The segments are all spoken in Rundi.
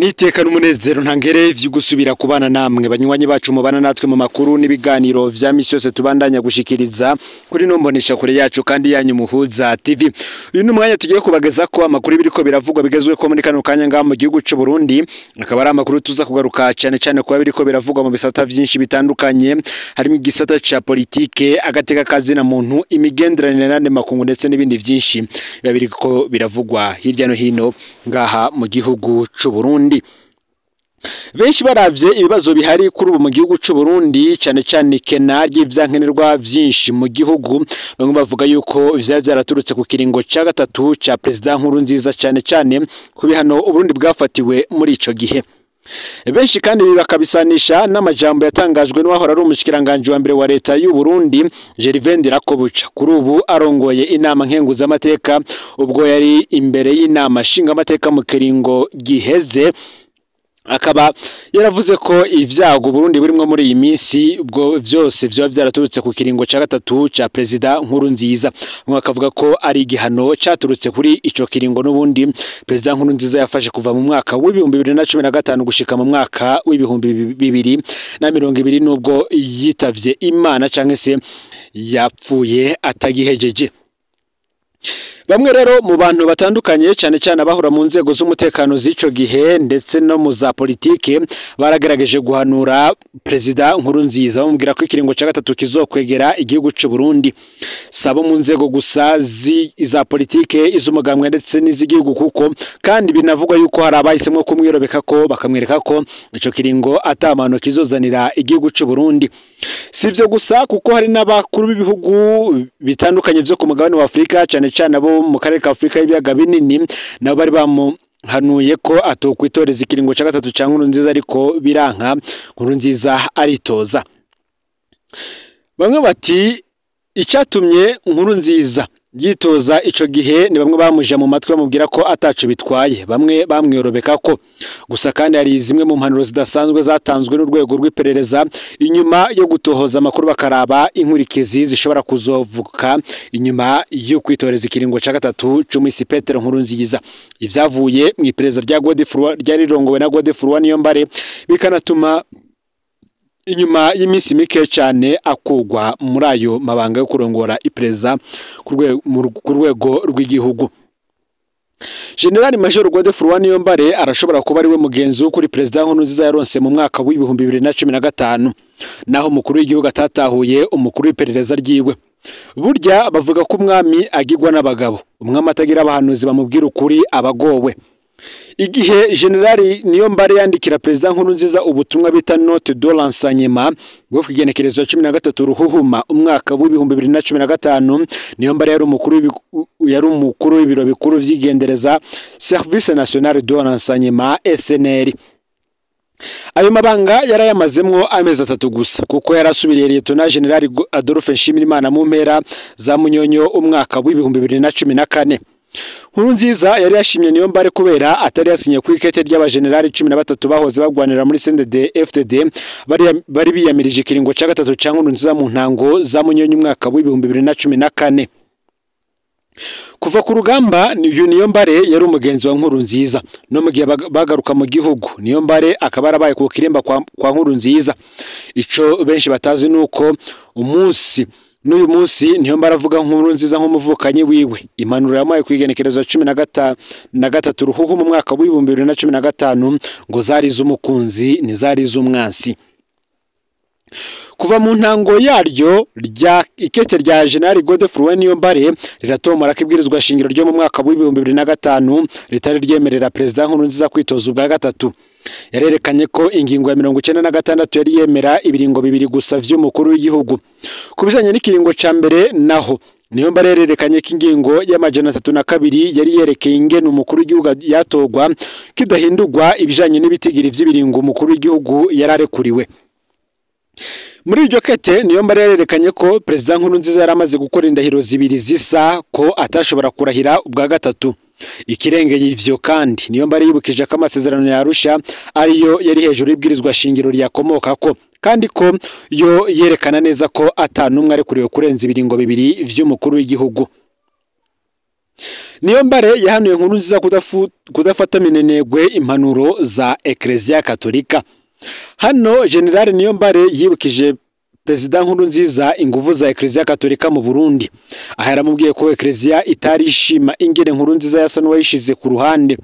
Niteka n'umunezero ntangere vy'ugusubira kubana namwe banywanyi bacu mubana natwe mu makuru n'ibiganiro vya misi yose tubandanya gushikiriza kuri nombonesha kure yacu kandi yanyu Muhuza TV. Uyu ni umwanya tugiye kubageza ko amakuru biriko biravugwa bigezwe ko muri kano kanya ngaha mu gihugu c'u Burundi, akaba ari amakuru tuza kugaruka cyane cyane kuba biriko biravugwa mu bisata vyinshi bitandukanye, harimo igisata ca politike, agateka kazina muntu, imigenderanire n'andi makungu ndetse n'ibindi vyinshi biba biriko biravugwa hirya no hino ngaha mu gihugu c'u Burundi. Benshi baravye ibibazo bihari kuri ubu mu gihugu c'u Burundi, cyane cyane ikena ry'ivyankenerwa vyinshi mu gihugu, bamwe bavuga yuko vyari vyaraturutse ku kiringo ca gatatu ca President Nkurunziza, cyane cyane ku bihano Uburundi bwafatiwe muri ico gihe. Benshi kandi bakabisanisha n'amajambo yatangajwe n'uwahora ari umushikiranganje wa mbere wa leta y'u Burundi Gervais Ndirakobuca, kuri ubu arongoye inama nkenguzamateka, ubwo yari imbere y'inama nshingamateka mu kiringo giheze, akaba yaravuze ko ivyago Burundi burimwo muri iyi minsi ubwo vyose vyoba vyaraturutse ku kiringo ca gatatu ca President Nkurunziza. Bamwe bakavuga ko ari igihano caturutse kuri ico kiringo n'ubundi President Nkurunziza yafashe kuva mu mwaka w'2015 gushika mu mwaka w'2020, nubwo yitavye Imana canke se yapfuye atagihejeje. Bamwe rero mu bantu batandukanye cyane cyane abahora mu nzego z'umutekano z'ico gihe ndetse no mu za politike baragerageje guhanura President Nkurunziza bamubwira ko ikiringo ca gatatu kizokwegera igihugu c'u Burundi. Sabo mu nzego gusa za politike, iz'umugambwe ndetse n'iz'igihugu, kuko kandi binavugwa yuko hari abahisemwo kumwirobeka ko bakamwereka ko ico kiringo atamano kizozanira igihugu c'u Burundi. Si ivyo gusa, kuko hari n'abakuru b'ibihugu bitandukanye vyo ku mugabane wa Afrika, cyane cyane abo mu karere ka Afrika y'ibiyaga binini, nabo bari bamuhanuye ko atokwitoreza ikiringo ca gatatu ca Nkurunziza, ariko biranka, Nkurunziza aritoza. Bamwe bati icyatumye Nkurunziza yitoza ico gihe ni bamwe bamuje mu matwi bamubwira ko ataco bitwaye, bamwe bamwiyorobeka ko gusa. Kandi hari zimwe mu mpanuro zidasanzwe zatanzwe n'urwego rw'iperereza inyuma yo gutohoza amakuru, bakaraba inkurikizi zishobora kuzovuka inyuma yo kwitoreza ikiringo ca gatatu c'umwisi Petero Nkurunziza. Ivyavuye mu iperereza rya Godefroid ryari rirongowe na Godefroid Niyombare bikanatuma inyuma y'iminsi mike cyane akugwa muri ayo mabanga yo kurongora iperereza ku rwego rw'igihugu. General Major Godefroid Niyombare arashobora kuba ari we mugenzi w'ukuri President Nkurunziza yaronse mu mwaka w'2015, naho umukuru w'igihugu atatahuye umukuru w'iperereza ryiwe. Burya bavuga ko umwami agirwa n'abagabo, umwami atagira abahanuzi bamubwira ukuri abagowe. Igihe General Niyombare yandikira President Nkurunziza ubutumwa bita note de renseignement bwo kugenekerezwa 13 Ruhuhuma umwaka w'2015, Niyombare yari umukuru w'ibiro bikuru vy'igendereza, Service National de Renseignement, SNR. Ayo mabanga yarayamazemwo amezi 3 gusa, kuko yarasubiriye Lieutenant General Adolphe Nshimirimana mu mpera za Munyonyo umwaka w'2014. Nkurunziza yari yashimye Niyombare kubera atari yasinye ku ikete ry'abajenerali 13 bahoze bagwanira muri CNDD FDD bari biyamirije ikiringo ca gatatu ca Nkurunziza mu ntango za Munyonyo umwaka w'2014. Kuva ku rugamba uyu Niyombare yari umugenzi wa Nkurunziza, no mu gihe bagaruka mu gihugu Niyombare akaba yarabaye ku kirimba kwa Nkurunziza. Ico benshi batazi nuko umunsi n'uyu munsi Niyombare avuga Nkurunziza nk'umuvukanyi wiwe. Impanuro yamuhaye kwigenekereza 13 Ruhuhu mu mwaka w'2015 ngo zari iz'umukunzi ntizari iz'umwansi. Kuva mu ntango yaryo rya ikete rya General Godefroid Niyombare riratomora ko ibwirizwa shingiro ryo mu mwaka w'2005 ritari ryemerera President Nkurunziza kwitoza ubwa gatatu. Yarerekanye ko ingingo ya 96 yari yemera ibiringo bibiri gusa vy'umukuru w'igihugu. Ku bijanye n'ikiringo ca mbere naho, Niyombare yarerekanye ko ingingo y'302 yari yerekeye ingene umukuru w'igihugu yatogwa kidahindurwa ibijanye n'ibitigiri vy'ibiringo umukuru w'igihugu yararekuriwe. Muri iryo kete Niyombare yarerekanye ko President Nkurunziza yaramaze gukora indahiro zibiri zisa, ko atashobora kurahira ubwa gatatu. Ikirengeye ivyo kandi, Niyombare yibukije ko amasezerano ya Arusha ariyo yari hejuru y'ibwirizwa shingiro ryakomoka ko, kandi ko yo yerekana neza ko atanumwe arekuriwe kurenza ibiringo bibiri vy'umukuru w'igihugu. Niyombare yahanuye Nkurunziza kudafata minenegwe impanuro za Ecclesia Katolika. Hano General Niyombare yibukije Perezida Nkurunziza inguvu za Ecclesia Katolika mu Burundi. Aha yaramubwiye ko Ecclesia itarishima ingene Nkurunziza yasa n'uwayishize ku ruhande.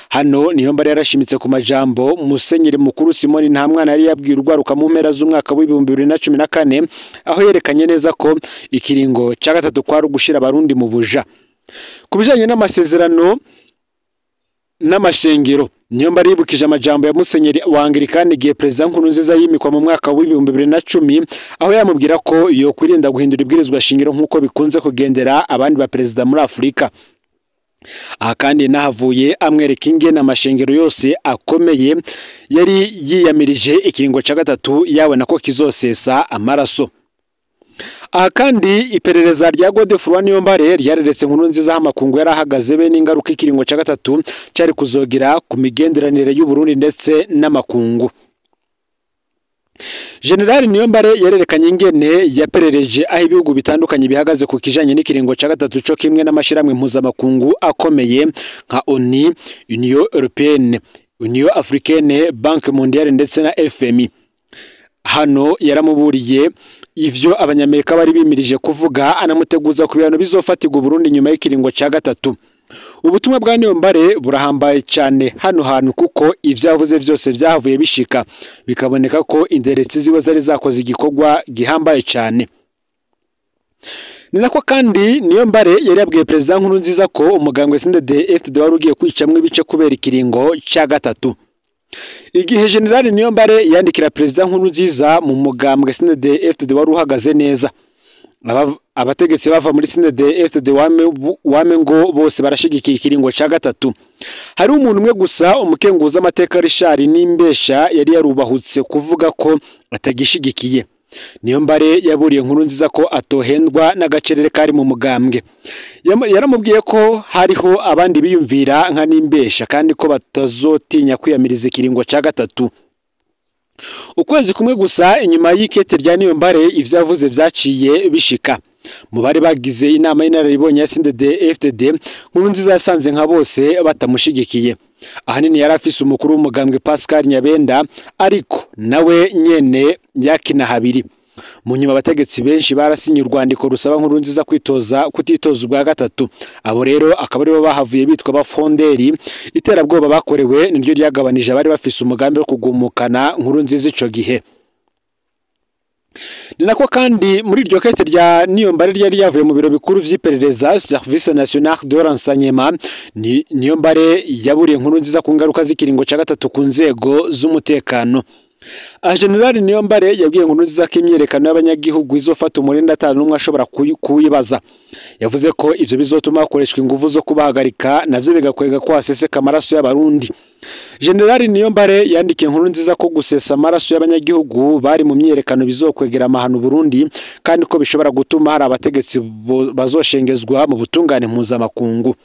Hano Niyombare yarashimitse ku majambo Musenyeri Mukuru Simoni Ntamwana yari yabwiye urwaruka mu mpera z'umwaka w'ibihumbi 2014, aho yerekanye neza ko ikiringo cya gatatu kwari ugushira abarundi mu buja. Ku bijanye n'amasezerano n'amashengero, Niyombare yibukije amajambo ya Musenyeri wa Anglikani igihe Perezida Nkurunziza yimikwa mu mwaka w'ibihumbi 2010, aho yamubwira ko yo kwirinda guhindura ibwirizwa shingiro nk'uko bikunze kugendera abandi ba perezida muri Afurika. Aha kandi nahavuye amwereka ingene amashengero yose akomeye yari yiyamirije ikiringo cya gatatu yabona ko kizosesa amaraso. Aha kandi iperereza rya Godefroid Niyombare ryareretse Nkurunziza aho amakungu yarahagaze be n'ingaruka ikiringo cya gatatu cyari kuzogira ku migenderanire y'u Burundi ndetse n'amakungu. General Niyombare yarerekanye ingene yaperereje aho ibihugu bitandukanye bihagaze ku kijanye n'ikiringo cya gatatu cyo kimwe n'amashirahamwe mpuzamakungu akomeye nka ONU, Union Européenne, Union Africaine, Banque Mondiale ndetse na FMI. Hano yaramuburiye ivyo abanyamerika bari bimirije kuvuga, anamuteguza ku bihano bizofatirwa Burundi nyuma y'ikiringo cya gatatu. Ubutumwa bwa Niyombare burahambaye cyane hano hantu, kuko ivyo yavuze vyose vyahavuye bishika, bikaboneka ko inderetsi ziwe zari zakoze igikorwa gihambaye cyane. Ni nako kandi Niyombare yari yabwiye Perezida Nkurunziza ko umugambwe CNDD-FDD wari ugiye kwicamwo ibice kubera ikiringo cya gatatu. Igihe General Niyombare yandikira Perezida Nkurunziza mu mugambwe CNDD-FDD wari uhagaze neza, abategetsi bava muri CNDD-FDD wame ngo bose barashigikiye ikiringo cya gatatu. Hari umuntu umwe gusa, umukenguza amateka Richard Nimbesha, yari yarubahutse kuvuga ko atagishigikiye. Niyombare yaburiye Nkurunziza ko atohendwa n'agacerere kari mu mugambwe. Yaramubwiye ko hariho abandi biyumvira nka Nimbesha kandi ko batazotinya kwiyamiriza ikiringo cya gatatu. Ukwezi kumwe gusa inyuma y'ikete rya Niyombare, ivyo yavuze vyaciye bishika. Mu bari bagize inama y'inararibonye ya CNDD-FDD, Nkurunziza yasanze nka bose batamushigikiye. Ahanini yari afise umukuru w'umugambwe Pascal Nyabenda, ariko nawe nyene yakina habiri. Mu nyuma abategetsi benshi barasinye urwandiko rusaba Nkurunziza kwitoza kutitoza ubwa gatatu. Abo rero akaba aribo bahavuye bitwa abafonderi. Iterabwoba bakorewe niryo ryagabanije abari bafise umugambi wo kugumukana Nkurunziza ico gihe. Ni nako kandi muri iryo kete rya Niyombare ryari yavuye mu biro bikuru vy'iperereza Service National de Renseignement, Niyombare yaburiye Nkurunziza ku ngaruka z'ikiringo cya gatatu ku nzego z'umutekano. General Niyombare yabwiye Nkurunziza ko imyiyerekano y'abanyagihugu izofata umurindi atanu n'umwe ashobora kuyibaza. Yavuze ko ivyo bizotuma hakoreshwa inguvu zo kubahagarika, navyo bigakwega ko haseseka amaraso y'abarundi. General Niyombare yandikiye Nkurunziza ko gusesa amaraso y'abanyagihugu bari mu myiyerekano bizokwegera amahano Burundi, kandi ko bishobora gutuma hari abategetsi bazoshengezwa mu butungane mpuzamakungu.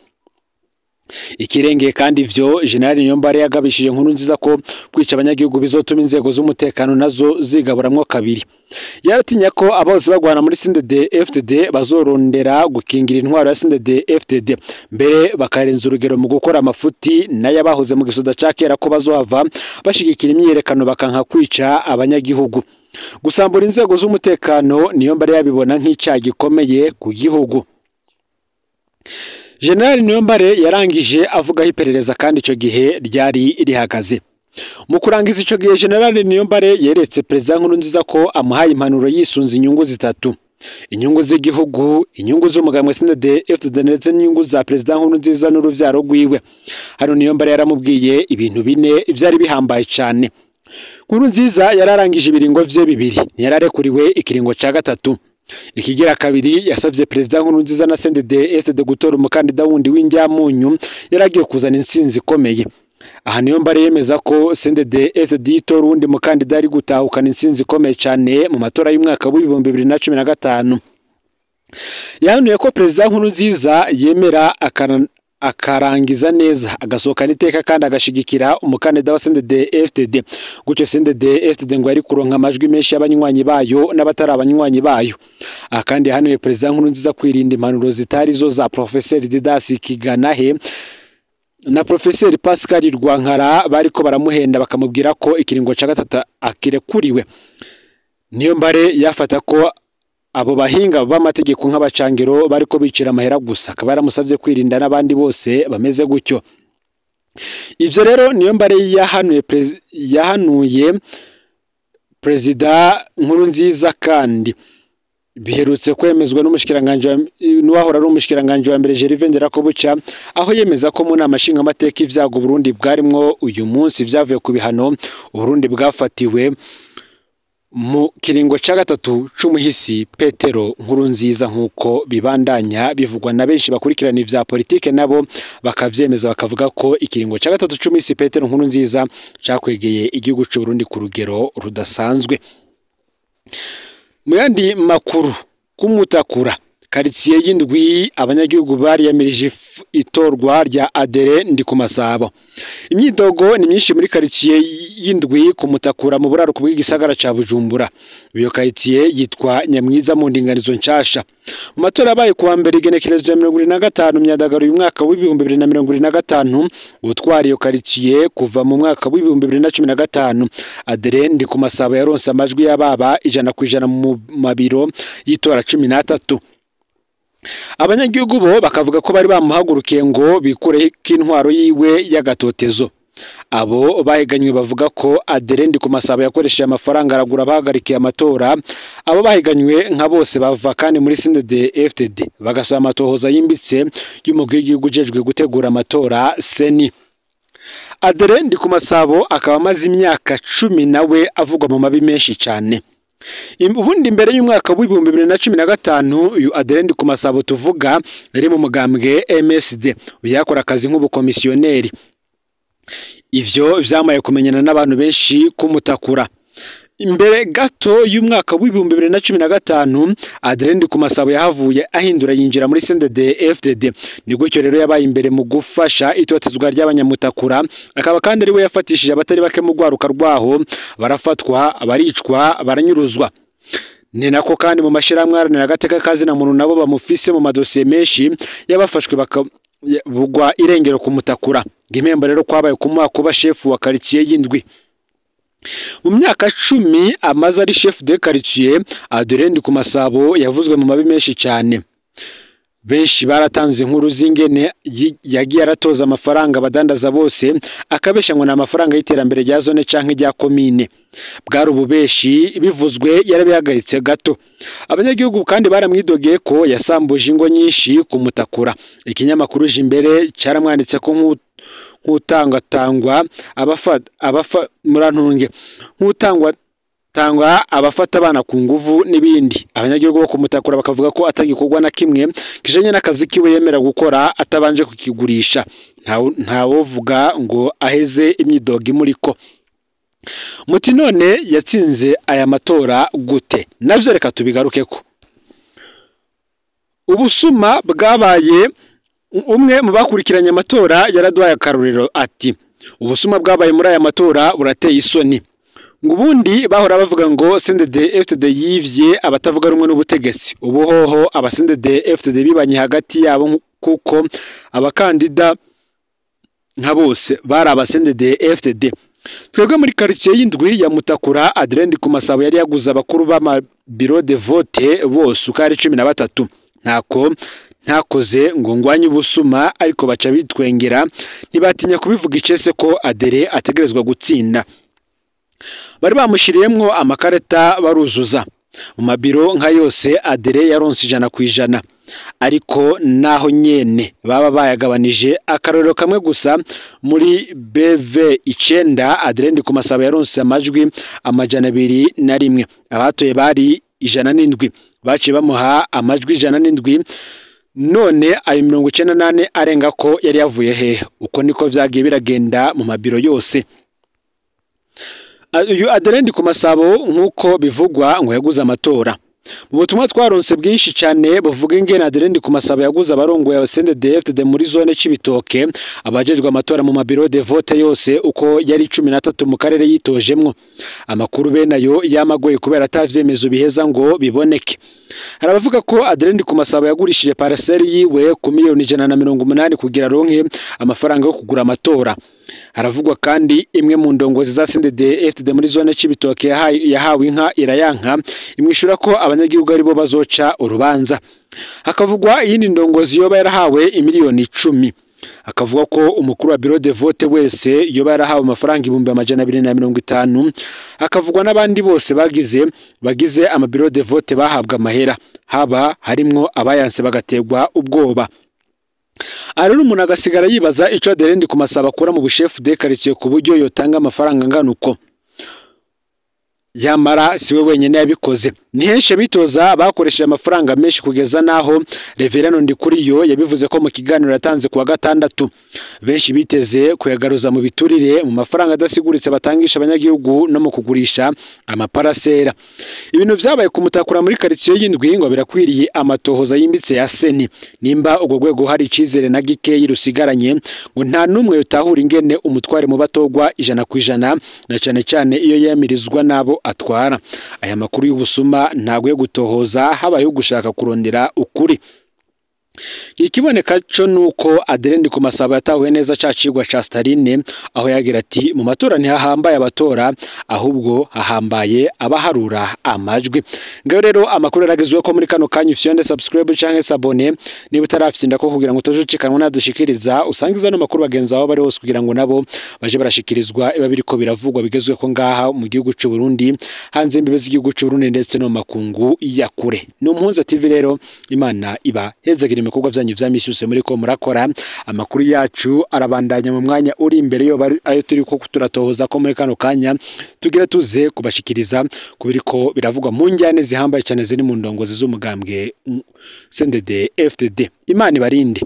Ikirengeye kandi ivyo, General Niyombare yagabishije Nkurunziza ko kwica abanyagihugu bizotuma inzego z'umutekano nazo zigaburamwo kabiri. Yaratinya ko abahoze bagwana muri CNDD-FDD bazorondera gukingira intwaro ya CNDD-FDD, mbere bakarenza urugero mu gukora amafuti n'ayabahoze mu gisoda ca kera, ko bazohava bashigikira imyiyerekano bakanka kwica abanyagihugu. Gusambura inzego z'umutekano Niyombare yabibona nk'icyaha gikomeye ku gihugu. General Niyombare yarangije avugaho iperereza kandi ico gihe ryari rihagaze. Mu kurangiza ico gihe, General Niyombare yeretse Perezida Nkurunziza ko amuhaye impanuro yisunze inyungu zitatu: inyungu z'igihugu, inyungu z'umugambwe CNDD-FDD ndetse n'inyungu za Perezida Nkurunziza n'uruvyaro rwiwe. Hano Niyombare yaramubwiye ibintu bine vyari bihambaye cyane. Nkurunziza yararangije ibiringo vye bibiri, ntiyararekuriwe ikiringo ca gatatu. Ikigira kabiri, yasavye Perezida Nkurunziza na CNDD-FDD gutora umukandida wundi w'injyamunyu yaragiye kuzana intsinzi ikomeye. Aha Niyombare yemeza ko CNDD-FDD itora uwundi mukandida ari gutahukana intsinzi ikomeye cyane mu matora y'umwaka w'ibihumbi 2015. Yahanuye ko Perezida Nkurunziza yemera akarangiza neza agasohokana iteka kandi agashigikira umukandida wa CNDD-FDD. Gutyo CNDD-FDD ngo yari kuronka amajwi menshi y'abanywanyi bayo n'abatari abanywanyi bayo. Kandi yahanuye Perezida Nkurunziza kwirinda impanuro zitari zo za Professeur Didas Kiganahe na Professeur Pascal Rwankara bariko baramuhenda bakamubwira ko ikiringo ca gatatu akirekuriwe. Niyombare yafata ko abo bahinga b'amategeko nk'abacangero bariko bicira amahera gusa, akaba yaramusavye kwirinda n'abandi bose bameze gutyo. Ivyo rero Niyombare yahanuye Perezida Nkurunziza kandi biherutse kwemezwa n'umushikiranganje n'uwahora ari umushikiranganje wa mbere Gervais Nderakobuca, aho yemeza ko mu nama nshingamateka ivyago Burundi bwarimwo uyu munsi vyavuye ku bihano Burundi bwafatiwe mu kiringo ca gatatu c'umuhisi Petero Nkurunziza, nkuko bibandanya bivugwa na benshi bakurikirana ivya politike nabo bakavyemeza bakavuga ko ikiringo ca gatatu c'umuhisi Petero Nkurunziza cakwegeye igihugu c'u Burundi ku rugero rudasanzwe. Mu yandi makuru, kumutakura karitsiye y'indwi abanyagihugu bariyamirije itorwa rya Adere Ndikumasabo. Imyidogo ni myinshi muri karitsiye y'indwi kumutakura mu buraruko bw'igisagara ca Bujumbura. Iyo karitsiye yitwa Nyamwiza mu ndinganizo nshasha. Mu matora yabaye kuwa mbere igenekerezo ya 25 Myandagaro uyu mwaka w'ibihumbi 2025, utwara iyo karitsiye kuva mu mwaka w'ibihumbi 2015 Adere Ndikumasabo yaronse amajwi y'ababa 100% mu mabiro y'itora 13. Abanyagihugu bo bakavuga ko bari bamuhagurukiye ngo bikure k'intwaro yiwe y'agatotezo. Abo bahiganywe bavuga ko Adere Ndikumasabo yakoresheje amafaranga aragura abahagarikiye amatora. Abo bahiganywe nka bose bava kandi muri CNDD-FDD bagasaba amatohoza yimbitse y'umugwi w'igihugu ujejwe gutegura amatora CENI. Adere Ndikumasabo akaba amaze imyaka 10 nawe avugwa mu mabi menshi cyane. Ubundi mbere y'umwaka w'ibihumbi 2015 uyu Adere Ndikumasabo tuvuga yari mu mugambwe MSD, yakora akazi nk'ubukomisiyoneri. Ivyo vyamaye kumenyana n'abantu benshi kumutakura. Imbere gato y'umwaka w'ibihumbi 2015 Adere Ndikumasabo yahavuye ahindura yinjira muri CNDD-FDD. Ni gutyo rero yabaye imbere mu gufasha itotezwa ry'abanyamutakura, akaba kandi ari we yafatishije abatari bake mu rwaruka rwaho, barafatwa, baricwa, baranyuruzwa. Ni nako kandi mu mashirahamwe aharanira agateka kazina muntu nabo bamufise mu madosiye menshi yabafashwe bakabugwa irengero kumutakura. Impembo rero kwabaye kumuha kuba shefu wa quartier y'indwi. Mu myaka 10 amaze ari chef de quartier, Adere Ndikumasabo yavuzwe mu mabi menshi cyane. Benshi baratanze inkuru z'ingene yagiye aratoza amafaranga abadandaza bose, akabesha ngo ni amafaranga y'iterambere rya zone canke rya komine. Bwari ububeshi bivuzwe yarabihagaritse gato. Abanyagihugu kandi baramwidogeye ko yasambuje ingo nyinshi kumutakura. Ikinyamakuru Jimbere caramwanditse ko nk'utangatangwa abafa murantunge nk'utangwa tangwa abafata abana ku nguvu n'ibindi. Abanyagihugu bo kumutakura bakavuga ko atagikorwa na kimwe kijanye n'akazi kiwe yemera gukora atabanje kukigurisha. Ntawovuga ngo aheze imyidogo imuriko. Muti none yatsinze aya matora gute? Navyo reka tubigarukeko. Ubusuma bwabaye umwe mu bakurikiranye amatora yaraduhaye akarorero ati ubusuma bwabaye muri aya matora burateye isoni. Ngo ubundi bahora bavuga ngo CNDD-FDD yivye abatavuga rumwe n'ubutegetsi, ubu hoho aba CNDD-FDD bibanye hagati yabo kuko abakandida nka bose bari aba CNDD-FDD. Twebwe muri quartier y'indwi ya Mutakura Adere Ndikumasabo yari yaguze abakuru b'amabiro de vote bose uko ari 13. Ntako ntakoze ngo ngwanye ubusuma, ariko baca bitwengera ntibatinya kubivuga icese ko Adere ategerezwa gutsinda. Bari bamushiriyemwo amakareta baruzuza mu mabiro nka yose Adere yaronse 100%, ariko naho nyene baba bayagabanije akarorero kamwe gusa muri BV9 Adere Ndikumasabo yaronse amajwi 201, abatoye bari 107, baciye bamuha amajwi 107. None ayo 94 arenga ko yari yavuye hehe? Uko niko vyagiye biragenda mu mabiro yose. Uyu Adere Ndikumasabo nkuko bivugwa ngo yaguze amatora. Mu butumwa twaronse bwinshi cyane buvuga ingene Adeline Ndikumasabo yaguze abarongoye aba CNDD-FDD muri zone Cibitoke, abajejwe amatora mu mabiro de vote yose uko yari 13 mu karere yitojemwo. Amakuru bene ayo yamagoye kubera atavyemezo biheza ngo biboneke. Hari abavuga ko Adeline Ndikumasabo yagurishije parcelle yiwe ku 180 miliyoni kugira aronke amafaranga yo kugura amatora. Haravugwa kandi imwe mu ndongozi za CNDD-FDD muri zone Cibitoke yahawe inka irayanka, imwishura ko abanyagihugu aribo bazoca urubanza. Hakavugwa iyindi ndongozi yoba yarahawe 10 miliyoni. Akavuga ko umukuru wa bureau de vote wese yoba yarahawe amafaranga 250,000. Hakavugwa n'abandi bose bagize ama bureau de vote bahabwa amahera, haba harimwo abayanse bagategwa ubwoba. Aha rero umuntu agasigara yibaza ico Adeline Ndikumasabo akura mu bushefu de quartier ku buryo yotanga amafaranga angana uko. Yamara siwe wenyine yabikoze, ni henshi bitoza bakoresheje amafaranga menshi, kugeza naho Reverend Ndikuriyo yabivuze ko mu kiganiro yatanze kuwa gatandatu benshi biteze kuyagaruza mu biturire, mu mafaranga adasiguritse batangisha abanyagihugu no mu kugurisha amaparasera. Ibintu vyabaye kumutakura muri quartier y'indwi ngo birakwiriye amatohoza yimbitse ya CENI, nimba ubwo rwego hari icizere na gikeyi rusigaranye, ngo nta numwe yotahura ingene umutware mu batogwa 100%, na cane cane iyo yamirizwa nabo atwara. Aya makuru y'ubusuma ntabwo yo gutohoza habayeho gushaka kurondera ukuri. Ikiboneka co nuko Adeline Ndikumasabo yatahuye neza ca cigwa ca Staline, aho yagira ati: "Mu matora ntihahambaye abatora, ahubwo hahambaye abaharura amajwi." Ngayo rero amakuru yaragezweho ko muri kano kanya. Ufyonde subscribe canke s'abonner niba utarafyinda ko, kugira ngo utazucikanwa nadushikiriza. Usangiza no makuru bagenzi aho bari hose, kugira ngo nabo baje barashikirizwa iba biriko biravugwa bigezweho ngaha mu gihugu c'u Burundi, hanze imbibe z'igihugu c'u Burundi, ndetse no mu makungu ya kure. Ni Umuhunza TV rero, Imana iba hezagira ibikorwa vyanyu vya misi yose muriko murakora. Amakuru yacu arabandanya mu mwanya uri imbere, yo ayo turi ko turatohoza ko muri kano kanya tugira tuze kubashikiriza kubiriko biravugwa mu njyane zihambaye cyane ziri mu ndongozi z'umugambwe CNDD FDD. Imana ibarinde.